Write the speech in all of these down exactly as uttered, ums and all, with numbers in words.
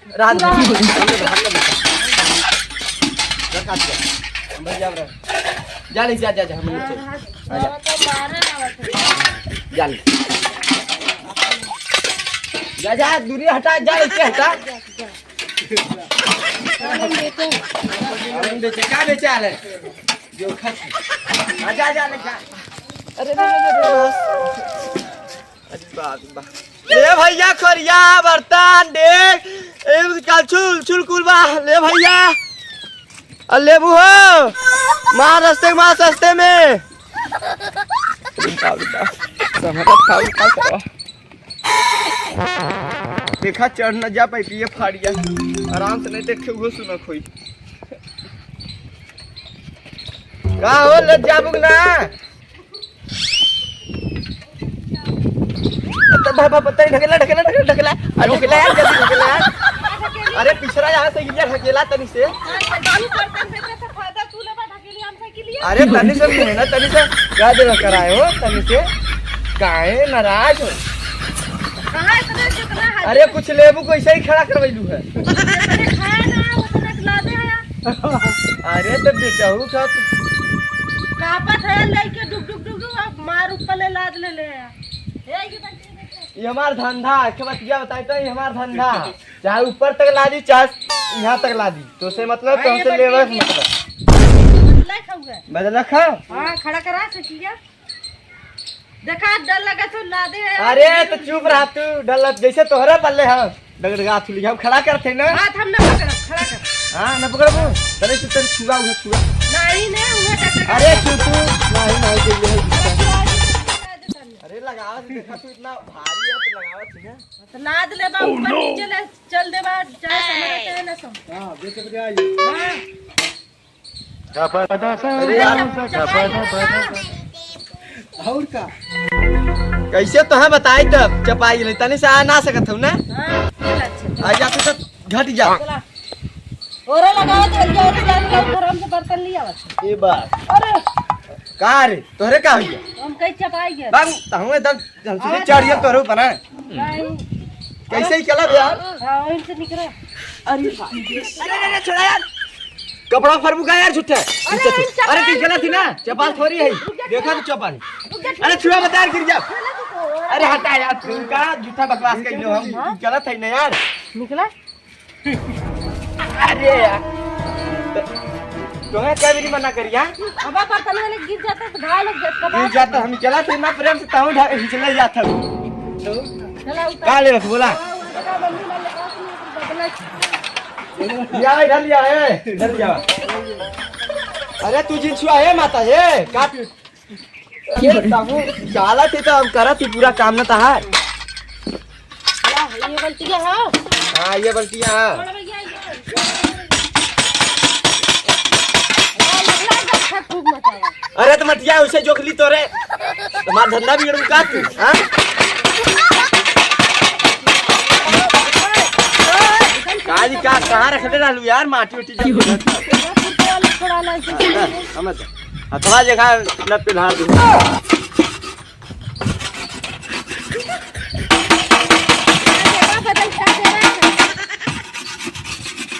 रात में। रखा दिया। हम भैया रहे। जा ले, जा, जा, जा, हम लोग चल। हाँ, जा। जा ले। जा, जा, दूरी हटा, जा ले, के हटा। अरे बेचे, का बेचे आ रहे? जो खा। आ, जा, जा, ले, जा। अरे, अरे, अरे, अरे, बस। अरे बाप रे बाप। ले भैया, खोरिया, बर्तन, डेग, ए, कलछुल, उलछुल कुल बा। ले भैया। अरे लेबू हो। मार रस्ते, मार सस्ते में। अरे बाप रे बाप। समझत था, का करवा। देखा, चढ़ न जा पाई, ये फाड़िया। आराम से नहीं देखे, वो सुनक होई। का हो, ले जाबू ना? त-, ब-, ब-, ब-, तनी ढकेला, ढकेला, ढकेला, ढकेला। आ, ढकेला यार, जल्दी ढकेला यार। अरे, पिछड़ा यहाँ से गिर ढकेला तनी से। अरे, तनी से मेहनत, तनी से क्या देना कराए हो, तनी से। काहे नाराज हो? कहाँ इतना, कितना है? अरे, कुछ लेबू को ऐसे ही खड़ा करवैलू है। जितने खाए ना, उतने ला दे है। अरे, तो बेचहू का तू? कापत है, लेके डुक, डुक, डुक, डुक, अब मार ऊपर ले लाद ले ले है। ये हमार धंधा, के बतिया बताई तो, ये हमार धंधा। चाहे ऊपर तक ला दी, चाहे यहाँ तक ला दी, तो से मतलब, अरे, तो ये हमसे लेवे से मतलब। बदला खाऊंगा। बदला खा? हाँ, खड़ा करा सकिया। देखा, डर लगा तो ला दे है। अरे, तो चुप रहा तू, डर लग, जैसे तोहरे बल्ले हम। डगडगा थुली हम खड़ा करते ना। हाथ हम ना पकड़ब, खड़ा कर। हाँ, ना पकड़बो। तनी से तनी छुआ, उहे छुआ। नहीं, नहीं, उहे डगडगा। अरे, छू, छू। नहीं, नहीं, दे दे। अरे, लगावत, देखा तू इतना भारी है, तो लगावत है ना। तो लाद ले बा, ऊपर नीचे ले, चल दे बा, चाहे समझ, चाहे ना समझ। हाँ, बेच के आइए। हाँ। अरे यार। और का? कैसे तो है बताई तब, चपाई ले, तनी से आ ना सकत हूँ ना। हाँ, चल अच्छा। आ जाते तो घट जा। चला। ओरे लगाओ, चल जाओ, तो जान के घर से बर्तन ले आवत है। ये बात। अरे। का रे, तोहरे का हुई? हम कहीं चपाई गए। बाबू, तहुए दम हम सीधे चढ़िया तोरे ऊपर है। नहीं। कैसे ही चला बे यार? हाँ, वहीं से निकला। अरे बाप। अरे, अरे, अरे, छोड़ा यार। कपड़ा फरबू का यार झूठे। अरे, झूठे। अरे, तू गलत थी ना, चपाल थोड़ी है। रुक जा, देखा तो चपाल। रुक जा, अरे, छुआ मत यार, गिर जा। अरे, हटा यार, तू का झूठा बकवास कर लो हम। हाँ? गलत है ना यार। निकला? अरे यार, तो, तुम्हें क्या मेरी मना करिया? अब बर्तन वाले गिर जाता तो घायल हो जाता। गिर जाता, हम चला थे ना प्रेम से, ताऊ ढा-, हिचले जाता। चला उतर। का ले रख बोला? हाँ, उनका मम्मी ना लगा, उसने बदला। या, इधर लिया है, इधर लिया। अरे तू जिन छुआ है माता है, का पी-, अरे, ताहू, चाला थी तो हम करत ही पूरा काम न तहार। ला, ये बल्टिया है। हाँ, ये बल्टिया है। बड़ा भैया, ये। ला, ये, ये, ये, खूब मचाया। अरे, तो मटिया उसे जोख ली तोरे। तुम्हार धंधा बिगड़ का तू, हाँ? काजी का, कहाँ रख दे रहलू यार, माटी उटी जब ये फुटबॉल थोड़ा ना इसे। हाँ, हाँ, हम तो। हथवा जगह न पिन्हा दू।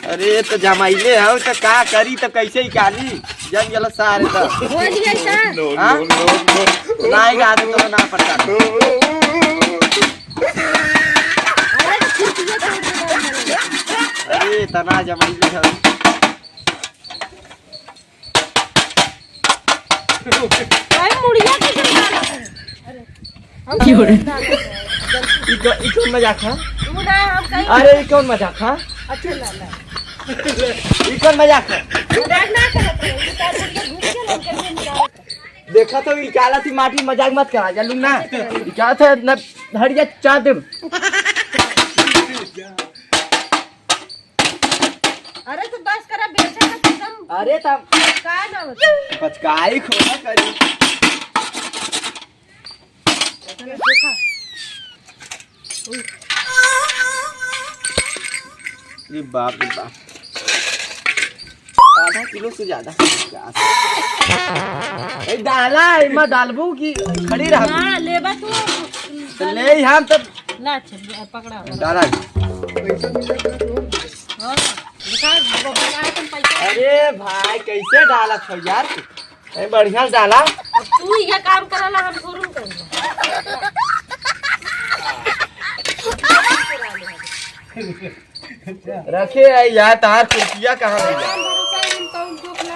अरे तो जमाइले हो तो का करी तो कैसे ही काली जम गल सारे तो। हो गया का? हाँ? नहीं गा तो ना पड़ता। अरे तो फिर तुझे तो अरे तना जमाइले हो। भाई, मुड़िया के जमाना है। अरे, हम की हो रे? ई क-, ई कौन मजाक है? तू ना, हम कहीं अरे, ई कौन मजाक है? अच्छा, ला, ला। ई कौन मजाक है? मजाक ना करत रहे, ई तार मुड़िया घूम के लग गए, हम जावत रहे। देखा तो ई काला थी माटी मजाक मत करा, जानू ना? ई का था ना, हट जा, चार दिन। अरे तो बस करा, बेचा का कसम। अरे तब का ना होता? बचकाई खोना करी। चलो देखा। ये बाप रे बाप। आधा किलो से ज्यादा। ए, डाला, इमा डालबू की खड़ी रह? ना, लेबा तू। तो ले हम तो ला, अच्छा, पकड़ा। डाला। हाँ, दिखा, ब-, बनाए तुम पैसा। अरे भाई, कैसे डालत हो यार? ए, बढ़िया से डाला। अब तू यह काम करला, हम शुरू करला। रखे है यार, तार कुर्सिया कहाँ गई? कौन भरोसा है, हम कौन जोखला?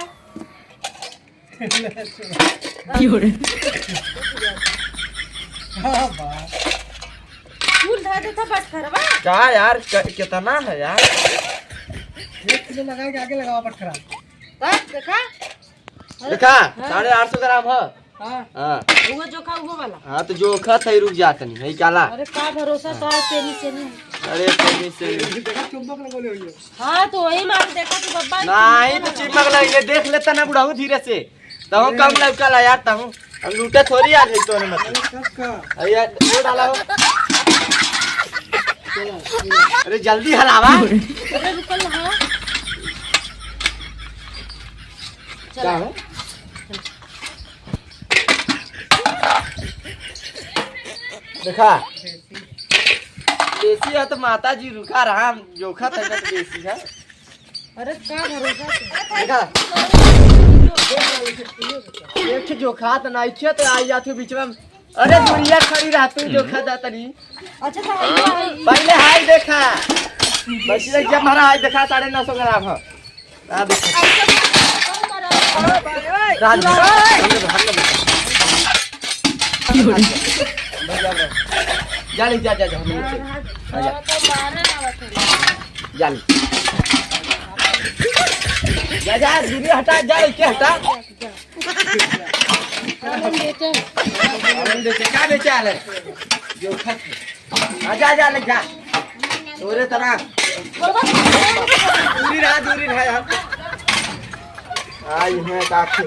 क्यों रे? हाँ, बा। फूल धर देता बटखरवा। का यार, क-, कितना है यार? एक किलो लगा के आगे लगावा बटखरा। बस, देखा? देखा, हाँ। साढ़े आठ सौ ग्राम है। हाँ। हाँ। वो जोखा, वो वाला। हाँ, तो जोखा था, रुक जा तनी, नहीं काला। अरे, का भरोसा तो है, तेनी से नहीं। अरे, तेनी से नहीं। देखा, चुंबक लगौले हुई है। हाँ, तो वही मार देखा तू बब्बा। नहीं, तो चिपक लगे, देख लेता ना बुढ़ऊ धीरे से। तहूँ कम लौका ला यार, तहूँ। हम लूटे थोड़ी आ गई तोरे मत। अरे, कब का? अरे यार, वो डाला हो। अरे, जल्दी हलावा। अरे, रुकल ना, हाँ। का हो? देखा, देसी है तो माता जी रुका रहा, हम जोखा था ना तो देसी है। अरे का भरोसा तो? देखा, एक ठे जोखा तो ना इच्छे तो आई जात हो बीच में। अरे दुनिया खड़ी रहा तू जोखा दा तनी। अच्छा तो आई, आई। पहले हाई देखा, बस ये जब हमारा हाई देखा साढ़े नौ सौ ग्राम है। आ देखो। ऐसे मत करो, मरो। रात में, रात में, रात में। जा ले, जा, जा, जा, हम लोग से। आ, जा। तो मारे आवत है। जा ले। जा, जा, दूरी हटा, जा, इके हटा। आनंद बेचे। आनंद बेचे, का बेचे आले? जो खत। आ, जा, जा, ले जा। तोरे तरह। दूरी रहा, दूरी रहा यार। आ, ये है काफी।